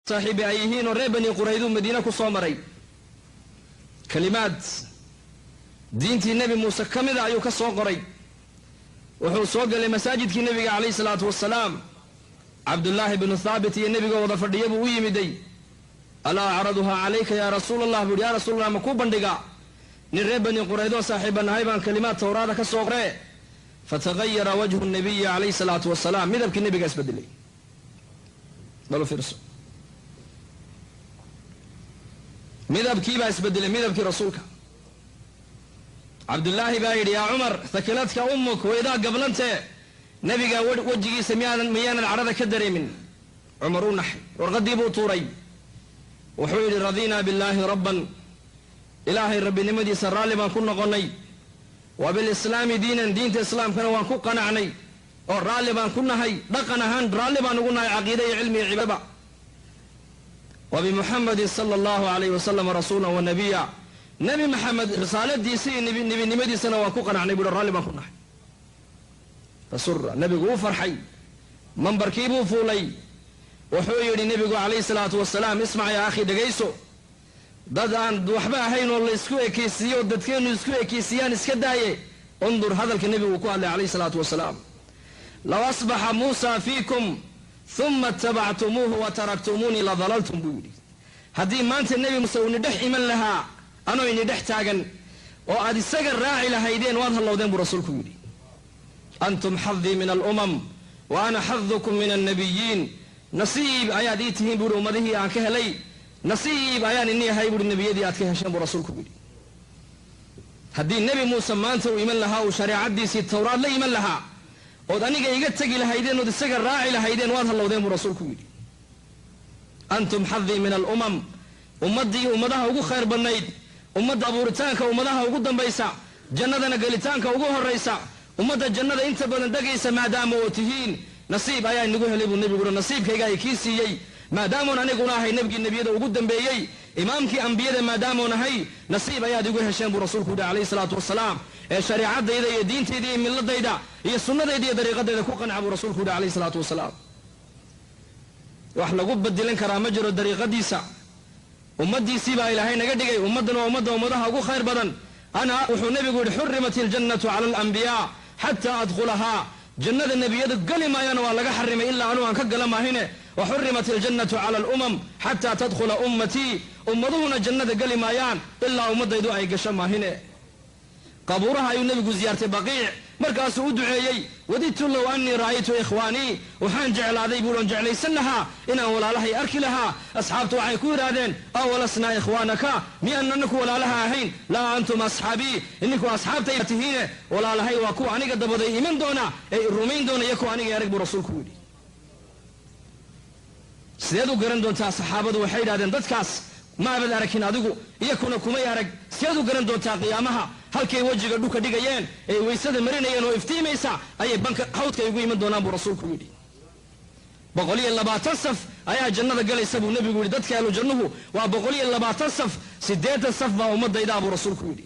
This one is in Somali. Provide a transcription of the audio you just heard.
Saaxiibi ay yihiin oo reer Bani Qurayduu Madiine ku soo maray. Kalimaad diintii Nebi Muuse ka mida ayuu ka soo qoray. Wuxuu soo galay masaajidkii Nebiga calayhi salaatu wasalaam. Cabdullaahi bnu Thaabit iyo Nebiga wada fadhiya buu u yimiday. "Alaa acraduhaa calayka yaa Rasuul Allah?" buu yidhi. "Yaa Rasuul Allah, ma kuu bandhigaa? Nin reer Bani Quraydoo saaxiiba nahay baan kalimaad Tawraada ka soo qoree." Fatagayara wajhu nabiyi calayhi salaatu wasalaam, midabkii Nebiga isbedelay. Bal u fiirso, midabkiibaa isbedelay, midabkii Rasuulka. Cabdullaahi baa yidhi: "Yaa Cumar, thakilatka ummuk, waydaa gablantee, Nebiga wejigiisa miyaanan cadhada ka dareemin?" Cumar u naxay, warqadii buu tuuray. Wuxuu yidhi: "Radiinaa billaahi rabban, Ilaahay rabbinimadiisa raalli baan ku noqonnay, wa bilislaami diinan, diinta Islaamkana waan ku qanacnay oo raalli baan ku nahay, dhaqan ahaan raalli baan ugu nahay, caqiida iyo cilmi iyo cibaadaba, wa bimuxamadin sala Allahu alayhi wasalam rasuulan wa nabiya, Nebi Maxamed risaaladiisa iyo nebinimadiisana waan ku qanacnay," buuhi, "raalli baan ku nahay." Fasura, Nebigu u farxay, mambarkiibuu fuulay. Wuxuu yidhi Nebigu calayhi salaatu wasalaam: "Ismac yaa akhi, dhegayso. Dad aan waxba ahayn oo la isku ekeysiiyo oo dadkeennu isku ekeysiiyaan iska daaye, undur hadalka Nebigu ku hadlay calayhi salaatu wasalaam: low asbaxa Muusa fiikum uma itabactumuuhu wa taraktumuunii la dalaltum," buu yidhi. "Haddii maanta Nebi Muuse uu nidhex iman lahaa anoo ini dhex taagan oo aad isaga raaci lahaydeen, waad hallowdeen," buu Rasuulku yidhi. "Antum xadii min alumam wa ana xadukum min annabiyiin. Nasiib ayaad ii tihiin," buuhi, "ummadihii aan ka helay. Nasiib ayaan ini ahay," buuhi, "nebiyadii aad ka hesheen," buu Rasuulku yidhi. "Haddii Nebi Muuse maanta uu iman lahaa, uu shareecadiisii Tawraad la iman lahaa, ood aniga iga tegi lahaydeen ood isaga raaci lahaydeen, waad hallowdeen," buu Rasuulku yidhi. "Antum xadii min alumam, ummaddii ummadaha ugu khayr badnayd, ummadda abuuritaanka ummadaha ugu dambaysa, jannadana gelitaanka ugu horraysa, ummadda jannada inta badan degaysa maadaama oo tihiin, nasiib ayaa inagu helay," buu Nebigu uhi. "Nasiibkayga ay kii siiyey, maadaamoon aniguna ahay nebigii nebiyada ugu dambeeyey, imaamkii ambiyada maadaamoon ahay, nasiib ayaad igu hesheen," buu Rasuulku yihi calayhi salaatu wasalaam. "Ee shareecadayda iyo diintayda iyo milladayda iyo sunnadayda iyo dariiqadayda ku qanca," buu Rasuulku yihi calayhi salaatu wasalaam. Wax lagu badilan karaa ma jiro dariiqadiisa. Ummaddiisii baa Ilaahay naga dhigay. Ummaddan waa ummadda ummadaha ugu khayr badan. Ana, wuxuu Nebigu yidhi, xurimat iljannatu cala alambiyaa xataa adkhulahaa, jannada nebiyadu geli maayana, waa laga xarimay ilaa anuu aan ka gala maahine. Wa xurimat iljannatu cala alumam xataa tadkhula ummatii, ummaduhuna jannada geli maayaan ilaa ummadaydu ay gasho maahine. Qabuuraha ayuu Nebigu ziyaartay, Baqiic, markaasuu u duceeyey. "Wadidtu low annii ra'aytu ikhwaanii," waxaan jeclaaday buui, on jeclaysan lahaa inaan walaalahay arki lahaa. Asxaabtu waxay ku yidhaahdeen: "Awalasnaa ikhwaanaka? Miyaan anaku walaalaha ahayn?" "Laa, antum asxaabii, idinku asxaabtay tihiine, walaalahay waa kuwa aniga dabaday iman doona ee rumayn doona iyo kuwa aniga arag," buu Rasuulku yidhi. Sideed u garan doontaa? Saxaabadu waxay yidhahdeen: "Dadkaas ma abad arakin adigu, iyakuna kumay arag. Sideed u garan doontaa qiyaamaha? Halkay wejiga dhuka dhigayeen ee waysada marinayeen oo iftiimaysa ayay banka hawdka igu iman doonaan," buu Rasuulku yidhi. 120 saf ayaa jannada galaysa, buu Nebigu yidhi. Dadka ahlu jannuhu waa 120 saf, 80 saf baa ummadaydaa, buu Rasuulku yidhi.